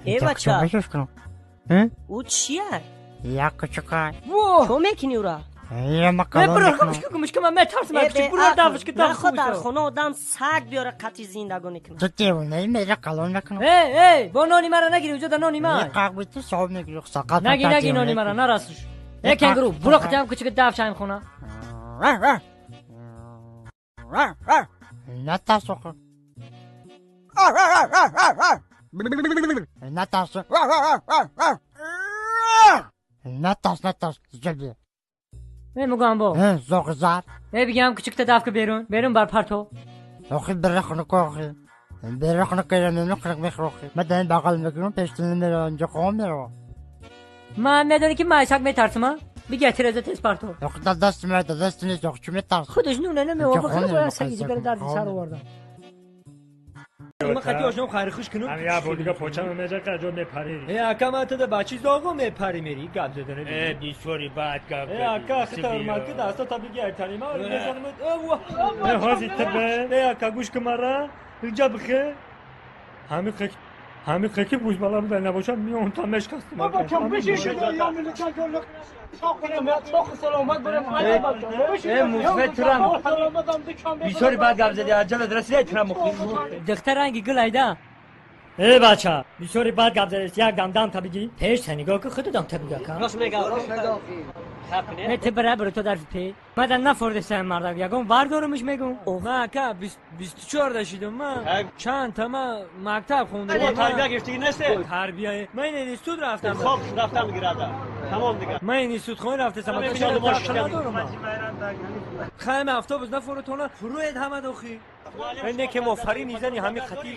Э бача. Ӯ чия? Як кучука. Чо мекунӣ ӯра? Нахо дар хона одам саг биёра қатъи зиндагонӣ кунад. Ту девонаи мера калон мекунам. Э, бо нони мара нагири, уҷо да нони ман. Қақ ту соб мегири, сақат. Наги, наги нони мара, нарасуш. Э кенгуру, буро қатиам кучука даф шаем хона. Натарс охи. Натарс. Натарс, натарс. Зуд бия. Э мугамбо. Э, зоғи зар. Э бигам кучукта даф ка берун. Берун бар парто. Охи бира хунук охи. Бира хунук кира хунук мехӯрохи. Ман дар бағал мекунам, пештини меравам, инҷо хом меравам. Ман медонӣ ки ман саг метарсам, бига тиреза тез парто. Охи дар дасти ман, дар дасти нест, охи чӣ метарсам? Худаш нуна намеова, хеле бояд саги зибера дарди сар овардам. Ман хати ошном хайри хуш кунум. Ҳам як бор дига почам меҷақа ҷо мепарӣ. Э ака, ман тада бачи зоғо мепарӣ мери, гап задана. Э бисёри бад гап. Э ака, хита ҳурмат ки даста та биги айтани ма мезанам. Э ҳози тибе. Э ака, гӯш ки мара, инҷа бихе. Ҳами қек ҳами қеки бузбала буда набошам миён та мешкастам. Бачам бишин я милика жолук. Сок саломат бурем. Э мусфет турам. Бисёри бад гап зади, аҷалат расида турам мухи. Духтар ранги гул айда. Э бача, бисёри бад гап задест, як дам дам та биги. Пеш та нигоҳ ки худу дам та бига ка. Рост мега. Рост мега. Не ти бара бро то дар пе. Ман нафордесам мардак ягон вар дорамш мегум. Ман ака 24 дашидам ман. Чанд та ман мактаб хондам. Тарбия гирифтагӣ нест? Тарбия. Ман институт рафтам. Хоб рафтам гирада. Тамом дигар. Ман институт хон рафтам. Хайм автобус нафорутона фуруед ҳама дохи. Не ки мофарин изани ҳами хати.